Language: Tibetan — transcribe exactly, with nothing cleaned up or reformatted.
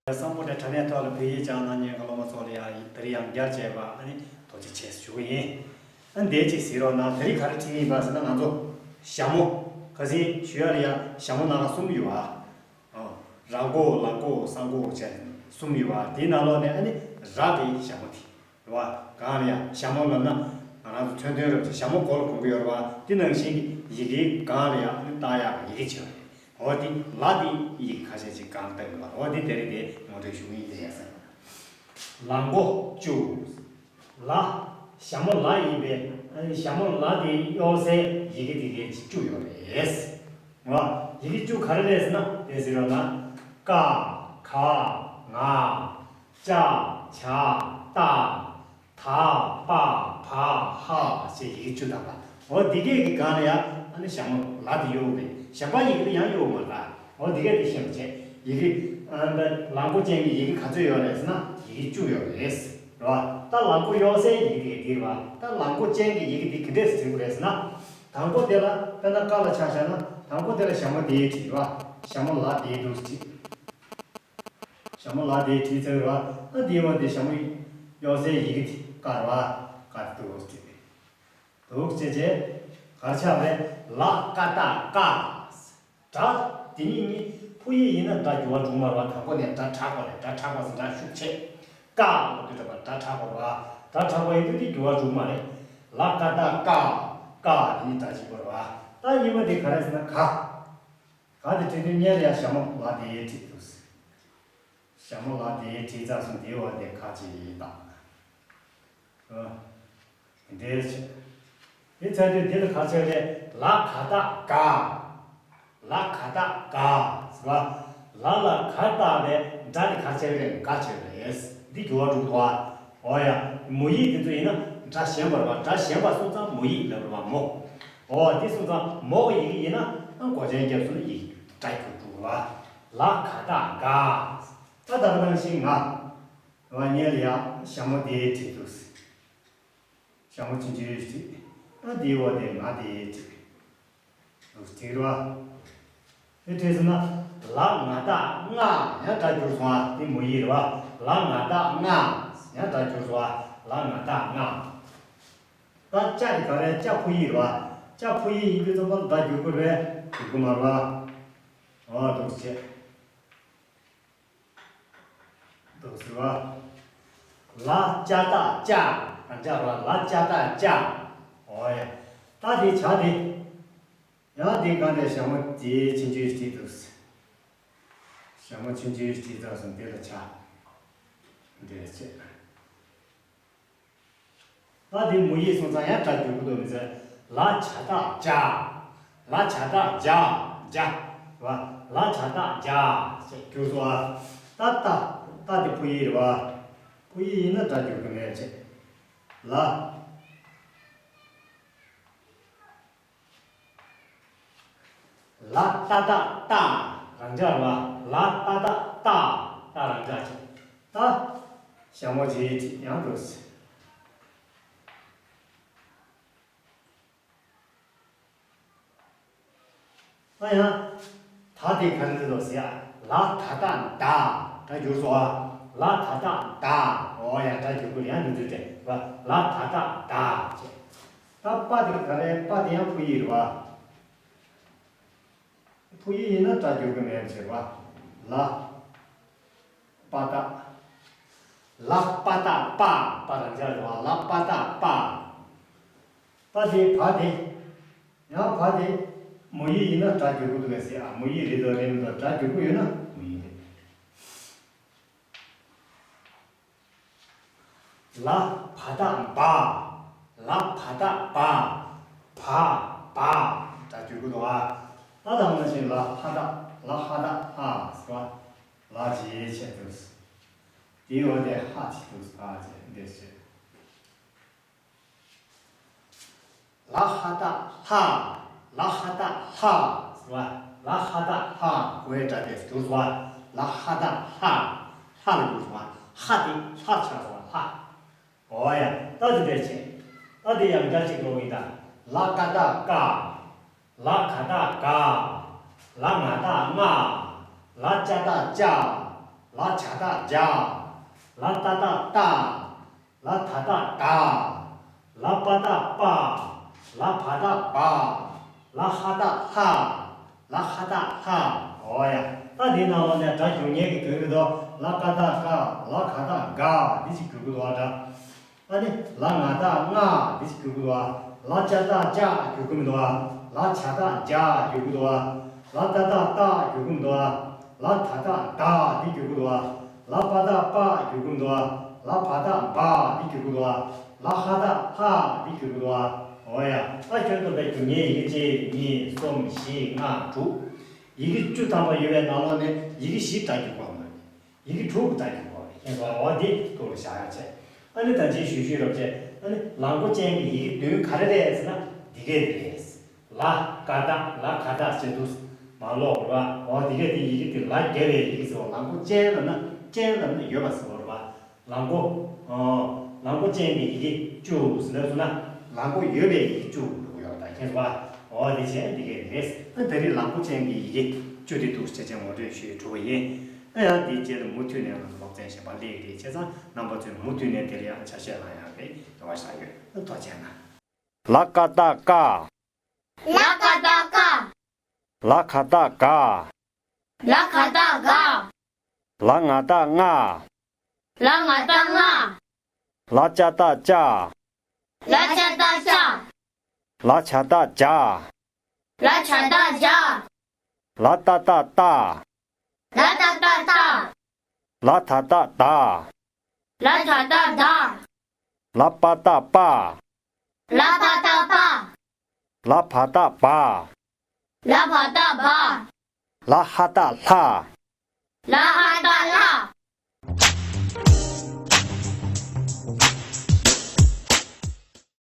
བསམ་པོ་དང་དྲ་གནས་ཐོག་ལ་བོད་ཡིག་སྦྱང་གནང་མཁན་གྱི་སློབ་མ་ཚོ་ལ་ཡང་དེ་རིང་ཡང་བསྐྱར་བྱས་པ་ཨ་ནི་ཐུགས་རྗེ་ཆེ་ཞུ་གི་ཡིན། ཨ་ནི་དེ་གཅིག་གཟིགས་རོགས་གནང་། དེ་རིང་ག་རེ་ཁྲིད་ཀྱི་ཡིན་པ་ཟེར་ན་ང་ཚོ་ཞྭ་མོ། ཁ་སང་ཞུ་ཡ་ལ་ཡང་ཞྭ་མོ་ནང་གསུམ་ཡོད་ཨ། ར་མགོ་ལ་མགོ་ས་མགོ་བཅས་གསུམ་ཡོད་པ་དེའི་ནང་ལོགས་ནས་ཨ་ནི་ར་དེ་ཞྭ་མོ་དེ་རེད་པ། གང་ལ་ཡང་ཞྭ་མོ་ལབ་ན་ང་རང་ཚོ་མཚོན་དོན་རབ་ཅིག་ཞྭ་མོ་མགོ་ལ་གོན་གྱི་ཡོད་རེད་པ། དེ་ནང་བཞིན་གྱི་ཡི་གེའི་སྒང་ལ་ཡང་ཨ་ནི་བཏགས་ཡག་གི་ཡི་གེ་བྱས་པ་རེད། འོ་དེ་ལ་དེ་ཡི་གེ་ཁ་ཤས་ཅིག་སྒང་བཏགས་ཡོད་པ། འོ་དེ་དེ་རིང་དེ་ངོ་སྤྲོད་ཞུ་གི་ཡིན། དེ་ཡག་ས་ལ་མགོ་བཅུ། ལ། ཞྭ་མོ་ལ་ཡིན་པས་ཨ་ནི་ཞྭ་མོ་ལ་དེ་གཡོག་སའི་ཡི་གེ་དེ་གའི་བཅུ་ཡོད་རེད། ང་ཡི་གེ་བཅུ་ག་རེ་རེད་ཟེར་ན་དེ་ཟེར་རོགས་གནང་། ཀ། ག། ང་། ཅ། ཇ། ཏ། ད། པ། བ། ཧ་ཞེས་ཡི་གེ་བཅུ་དང་པ། འོ་འདི་གས་ཀྱི་སྒང་ལ་ཡང་ཨ་ནི་ཞྭ་མོ་ལ་དེ་གཡོག་རེད། ཞྭ་པ་ཡི་གེ་ལ་ཡང་གཡོག་མ་རེད། འོ་འདི་གས་དེ་ཤེས་པ་བྱས། ཡི་གེ་ཨ་ནི་ལ་མགོ་ཅན་གྱི་ཡི་གེ་ག་ཚོད་ཡོད་རེད་ཟེར་ན་ཡི་གེ་བཅུ་ཡོད་རེད། རེད་པ། ད་ལ་མགོ་གཡོག་སའི་ཡི་གེ་དེ་འདི་རེད་པ། ད་ལ་མགོ་ཅན་གྱི་ཡི་གེ་འདི་ག་འདྲས་སེ་བྲིས་དགོས་རེད་ཟེར་ན། དང་པོ་དེ་ལ་དཔེར་ན་ཀ་ལ་ཆ་བཞག་ན་དང་པོ་དེ་ལ་ཞྭ་མོ་དེ་བྲིས་རེད་པ། ཞྭ་མོ་ལ་དེ་འདུག་སེ་བྲིས། ཞྭ་མོ་ལ་དེ་བྲིས་ཚར་རེད་པ། ཨ་དེའི་འོག་དེ་ཞྭ་མོ་གཡོག་སའི་ཡི་གེ་དེ་ཀ་རེད་པ། ཀ་དེ་འདུག་སེ་བྲིས། འདུག་སེ་བྱས་ག་རེ་ཆགས་པ་རེད། ལ་ཀ་ཏ་ཀ། སྒྲ་དེ་གཉིས་གཉིས་ཕོ་ཡིག་ཡིན་ན་སྒྲ་འགྱུར་བ་འགྲོ་གི་མ་རེད་པ། དང་པོ་ནས་སྒྲ་དྲག་པ་རེད། སྒྲ་དྲག་པ་ཟེར་སྒྲ་ཤུགས་ཆེ། ཀ་ལབ་དུས་འདྲ་པ་སྒྲ་དྲག་པ་རེད་པ། སྒྲ་དྲག་པ་ཡིན་དུས་དེ་འགྱུར་བ་འགྲོ་གི་མ་རེད། ལ་ཀ་ཏ་ཀ། ཀ་དེ་གཉིས་སྒྲ་གཅིག་པ་རེད་པ། ད་གཉིས་པ་དེ་ག་རེ་ཟེར་ན་ག། ག་དེ་བྲིས་དུས་སྔོན་ལ་ཡང་ཞྭ་མོ་ལ་དེ་བྲིས་འདུག་སེ། ཞྭ་མོ་ལ་དེ་བྲིས་ཚར་སོང་། དེའི་འོག་དེ་ག་ཅིག་ཡིན་ད། ཨ། འདྲེས་ཆེ། དེ་ཚར་དུས་འདི་ལ་ག་ཆེ་རེད། ལ་ག་བཏགས་ག། ལ་ག་བཏགས་ག་ཟེར་བ། ལ་ལ་ག་བཏགས་པའི་སྒྲ་དེ་ག་ཆེ་རེད། ག་ཆེ་རེད། འདི་འགྱུར་བ་འགྲོ་གི་འདུག་པ། འོ་ཡ། མོ་ཡིག་དེ་ཚོ་ཡིན་ན་སྒྲ་ཞན་པ་རེད་པ། སྒྲ་ཞན་པ་སོང་ཙང་མོ་ཡིག་ལབ་རེད་པ། མོ། འོ་དེ་སོང་ཙང་མོ་གི་ཡི་གེ་ཡིན་ན་ཨ་མགོ་ཅན་རྒྱབ་སོང་ན་ཡིག་སྒྲ་འགྱུར་འགྲོ་གི་རེད་པ། ལ་ག་བཏགས་ག། ད་ད་ག་ནང་བཞིན་ང་། རེད་པ། སྔོན་ལ་ཡ་ཞྭ་མོ་དེ་བྲིས་འདུག་སེ། ཞྭ་མོ་ཆུང་ཆུང་ཞིག་བྲིས། ཨ་དེའི་འོག་དེ་ང་དེ་བྲིས། འདུག་སེ་བྲིས་རེད་པ། དེ་བྲིས་སོང་ན་ལ་ང་བཏགས་ལྔ། ཡང་སྒྲ་འགྱུར་སོང་ཨ། དེ་མོ་ཡིག་རེད་པ། ལ་ང་བཏགས་ལྔ། ཡང་སྒྲ་འགྱུར་སོང་ཨ། ལ་ང་བཏགས་ལྔ། ད་ཅ་དེ་ག་རེ། ཅ་ཕོ་ཡིག་རེད་པ། ཅ་ཕོ་ཡིག་ཡིན་དུས་ཙམ་པ་ལ་སྒྲ་འགྱུར་གྱི་རེད། འགྱུར་གྱི་མ་རེད་པ། འོ་འདུག་སེ་བྱས། འདུག་སེ་བ། ལ་ཅ་བཏགས་ལྕ། རང་འཇགས་རེད་པ། ལ་ཅ་བཏགས་ལྕ། འོ་ཡ། ད་དེ་ཇ་དེ། ཡང་དེ་གང་དེ་ཞྭ་མོ་དེ་ཆུང་ཆུང་ཞིག་བྲིས་འདུག་སེ། ཞྭ་མོ་ཆུང་ཆུང་ཞིག་བྲིས་ཚར་སོང་། དེ་ལ་ཇ། འདྲེས་བྱས། ད་དེ་མོ་ཡིག་སོང་ཙང་ཡང་སྒྲ་འགྱུར་གྱི་འདུག་མི་ཚད། ལ་ཇ་བཏགས་ལྗ། ལ་ཇ་བཏགས་ལྗ། ལྗ། རེད་པ། ལ་ཇ་བཏགས་ལྗ་ཞེས་འགྱུར་སོང་ཨ། ད་ཏ། ཏ་དེ་ཕོ་ཡིག་རེད་པ། ཕོ་ཡིག་ཡིན་ན་སྒྲ་འགྱུར་གྱི་མེད་བྱས། ལ། ལ་ཏ་བཏགས་ལྟ། རང་འཇགས་རེད་པ། ལ་ཏ་བཏགས་ལྟ། ལྟ་རང་འཇགས་བྱས། ད། ཞྭ་མོ་ཆེ་ཡང་འགྲོ་སྲིད། ད་ཡང་། ད་དེ་ག་རེ་འདུག་ཟེར་ཡ། ལ་ད་བཏགས་ལྡ། སྒྲ་འགྱུར་སོང་ཨ། ལ་ད་བཏགས་ལྡ། འོ་ཡ། སྒྲ་འགྱུར་གྱི་རེད། ཡང་འདི་ཚོའི་གྲས་རེད་པ། ལ་ད་བཏགས་ལྡ་བྱས། ད་པ་དེ་ག་རེ། པ་དེ་ཡང་ཕོ་ཡིག་རེད་པ། ཕོ་ཡིག་ཡིན་ན་སྒྲ་འགྱུར་གྱི་མེད་པ་བྱས་པ། ལ། པ་བཏགས། ལ་པ་བཏགས་པ། པ་རང་འཇགས་རེད་པ། ལ་པ་བཏགས་པ། པ་དེ་བ་དེ། ཡང་བ་དེ། མོ་ཡིག་ཡིན་ན་སྒྲ་འགྱུར་གྱི་འདུག་གས་ཟེར་ཨ། མོ་ཡིག་རེད་དོ་རེད་མི་འདུག་སྒྲ་འགྱུར་གྱི་ཡོད་ན་མོ་ཡིག་རེད། ལ་བ་བཏགས་བ། ལ་བ་བཏགས་བ། བ། བ། སྒྲ་འགྱུར་གྱི་འདུག་ཨ། ད་དང་ནང་བཞིན་ལ་ཧ་བཏགས། ལ་ཧ་བཏགས་ལྷ་ཟེར་བ། ལ་ཞེས་བྱས་འདུག་དེའི་འོག་དེ་ཧ་ཅིག་འདུག་ཨ་ཅེས་འདེབས་བྱས། ལ་ཧ་བཏགས་ལྷ། ལ་ཧ་བཏགས་ལྷ་ཟེར་བ། ལ་ཧ་བཏགས་ལྷ། གོ་བའི་སྒྲ་དེ་གྱུར་སོང་བ། ལ་ཧ་བཏགས་ལྷ། ལྷ་ལ་གྱུར་སོང་བ། ཧ་དེ་ལྷ་ཆགས་སོང་བ། ལྷ། འོ་ཡ། ད་དེ་འདྲས་བྱས། ད་དེ་ཡང་བསྐྱར་གཅིག་ཀློག་གི་ཡིན་ད། ལ་ཀ་བཏགས་ཀ། ལ་ག་བཏགས་ག། ལ་ང་བཏགས་ང་། ལ་ཅ་བཏགས་ལྕ། ལ་ཇ་བཏགས་ཇ། ལ་ཏ་བཏགས་ཏ། ལ་ད་བཏགས་ད། ལ་པ་བཏགས་པ། ལ་བ་བཏགས་བ། ལ་ཧ་བཏགས་ལྷ། ལ་ཧ་བཏགས་ལྷ། འོ་ཡ། ད་འདིའི་ནང་ལོགས་ནས་སྒྲ་འགྱུར་མཁན་གྱི་འགྱུར་གྱི་འདུག་ལ་ཀ་བཏགས་ཀ། ལ་ག་བཏགས་ག། འདི་ཅིག་འགྱུར་གྱི་འདུག་བ་སྒྲ། ཨ་ནི་ལ་ང་བཏགས་ལྔ། འདི་ཅིག་འགྱུར་གྱི་འདུག་བ། ལ་ཅ་བཏགས་ལྕགས་འགྱུར་གྱི་མི་འདུག་བ། ལ་ཇ་བཏགས་ལྗགས་འགྱུར་གྱི་འདུག་བ། ལ་ཏ་བཏགས་ཏགས་འགྱུར་གྱི་མི་འདུག་བ། ལ་ད་བཏགས་དག། འདི་འགྱུར་གྱི་འདུག་བ། ལ་པ་བཏགས་པ། འགྱུར་གྱི་མི་འདུག་བ། ལ་བ་བཏགས་བ། འདི་འགྱུར་གྱི་འདུག་བ། ལ་ཧ་བཏགས་ལྷ། འདི་འགྱུར་གྱི་འདུག་བ། འོ་ཡ། ད་ཁྱོད་ཚོ་དཔེ་འགྱུར་མཁན་ཡི་གེ་གཅིག་གཉིས་གསུམ་བཞི་ལྔ་དྲུག་ཡི་གེ་བཅུ་ཐམ་པ་ཡོད་པའི་ནང་ལོགས་ནས་ཡི་གེ་བཞི་སྒྲ་འགྱུར་བ་མ་རེད། ཡི་གེ་དྲུག་གི་སྒྲ་འགྱུར་བ་རེད། ཁྱེད་ཚོ་འོ་འདི་ཐུགས་ལ་བཞག་ཡག་བྱས། ཨ་ནི་ད་ཅིའི་ཞུ་ཞུས་རབ་བྱས། ཨ་ནི་ལང་ཀོ་ཅན་གྱི་ཡི་གེ་བདུན་ག་རེ་རེད་ཟེར་ན་འདི་གས་རེད། ལ་ཀ་བཏགས་ལ་ག་བཏགས་ཟེར་དུས་མ་ཀློག་རེད་བ། འོ་འདི་གས་དེ་ཡི་གེ་དེ་ལ་རྒྱབ་པའི་ཡི་གེ་ཟེར་བ། ལང་ཀོ་ཅན་ལབ་ན་ཅན་ལབ་ན་ཡོད་པ་ཟེར་བ་རེད་བ། ལང་ཀོ། ཨོ། ལང་ཀོ་ཅན་གྱི་ཡི་གེ་བཅུ་ཟེར་ན་སོང་ན། ལང་ཀོ་ཡོད་པའི་ཡི་གེ་བཅུ་ཡོད་པ་ད་མཁྱེན་སོང་བ། འོ་དེ་བྱས་འདི་གས་རེད། ཨ་ད་རེས་ལང་ཀོ་ཅན་གྱི་ཡི་གེ་བཅུ་དེ་འདུག་སེ་བྱས་ངོ་སྤྲོད་ཞུས་གྲུབ་པ་ཡིན། ཨ་ཡང་འདིའི་རྗེས་ལ་མུ་མཐུད་ནས་ང་ཚོ་སློབ་ཚན་གཞན་པ་སླེབས་ཀྱི་རེད། བྱས་ཙང་རྣམ་པ་ཚོས་མུ་མཐུད་ནས་དེ་ལ་ཡང་ཆ་ཤས་བླང་ཡག་གི་རེ་བ་བཞག་ཡོད། ཨ་ཐུགས་རྗེ་གནང་། ལ་ཀ་བཏགས་ཀ། ལ་ཀ་བཏགས་ཀ། ལ་ག་བཏགས་ག། ལ་ག་བཏགས་ག། ལ་ང་བཏགས་ལྔ། ལ་ང་བཏགས་ལྔ། ལ་ཅ་བཏགས་ལྕགས། ལ་ཅ་བཏགས་ལྕགས། ལ་ཇ་བཏགས་ལྗགས། ལ་ཇ་བཏགས་ལྗགས། ལ་ཏ་བཏགས་ཏ། ལ་ཏ་བཏགས་ཏ། ལ་ད་བཏགས་དག། ལ་ད་བཏགས་དག། ལ་པ་བཏགས་པ། ལ་པ་བཏགས་པ། ལ་བ་བཏགས་བ། ལ་བ་བཏགས་བ། ལ་ཧ་བཏགས་ལྷ། ལ་ཧ་